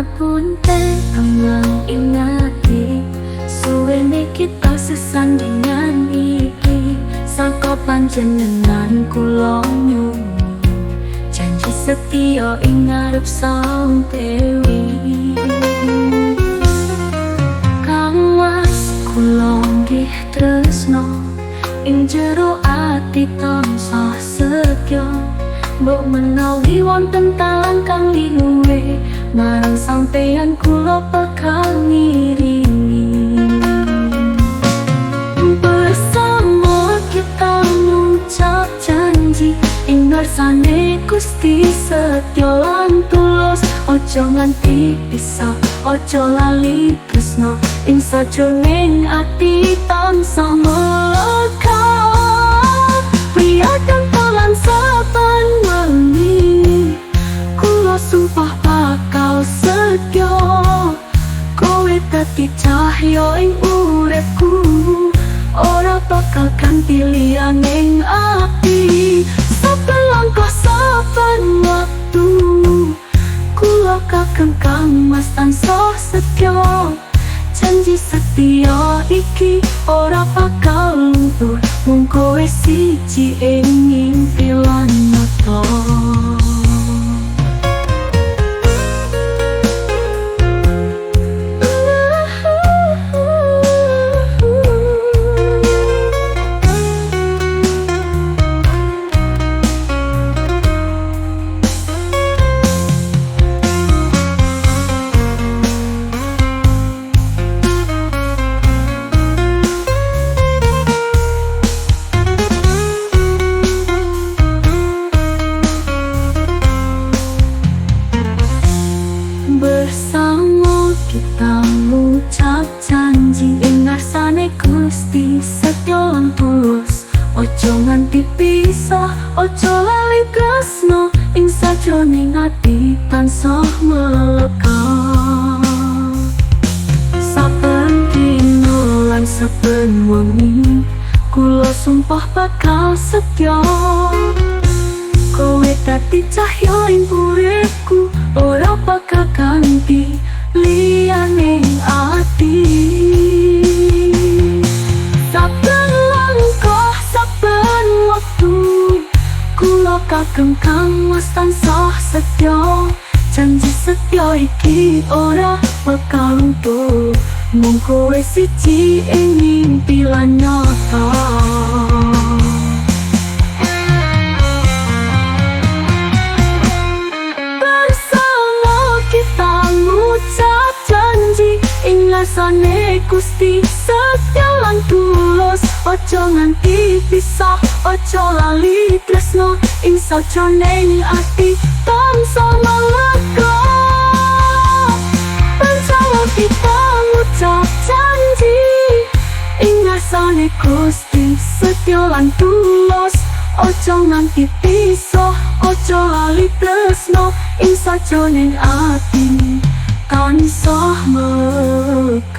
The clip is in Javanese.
Ngapunten kembang ing ati, suwene kita sesandingan iki. Saka panjenengan kula nyuwun janji setya ing ngarep Sang Dewi. Kang Mas, kula nggih tresno ing jero ati tansah setya. Mbok menawi wonten talan kang linuwe, marang sampeyan kula bakal ngiringi. Bersama kita ngucap janji ing ngarsane Gusti setya lan tulus. Ojo nganti pisah, ojo lali tresno ing sajroning ati tansah melekat. Priyadan lan saben wengi kula sumpah bakal setya. Kowe dadi cahya ing uripku, ora bakal ganti liyane ing ati. Saben langkah saben wektu kula kagem Kang Mas tansah setya. Janji setya iki ora bakal luntur, mung kowe siji ing mimpi lan nyata. Bersama kita ngucap janji ing ngarsane Gusti setya lan tulus. Ojo nganti pisah, ojo lali tresno ing sajroning ati tansah melekat. Saben dina lan saben wengi kula sumpah bakal setya. Kowe dadi cahya ing uripku, ora bakal ganti liyane ing ati. Saben langkah saben wektu kula kagem Kang Mas tansah setya. Janji setya iki ora bakal luntur, mung kowe siji ing mimpi lan nyata. Ing ngarsane Gusti setya lan tulus. Ojo nganti pisah, ojo lali tresno ing sajroning ati tansah melekat. Bersama kita ngucap janji ing ngarsane Gusti setya lan tulus. Ojo nganti pisah, ojo lali tresno ing sajroning ati tansah melekat.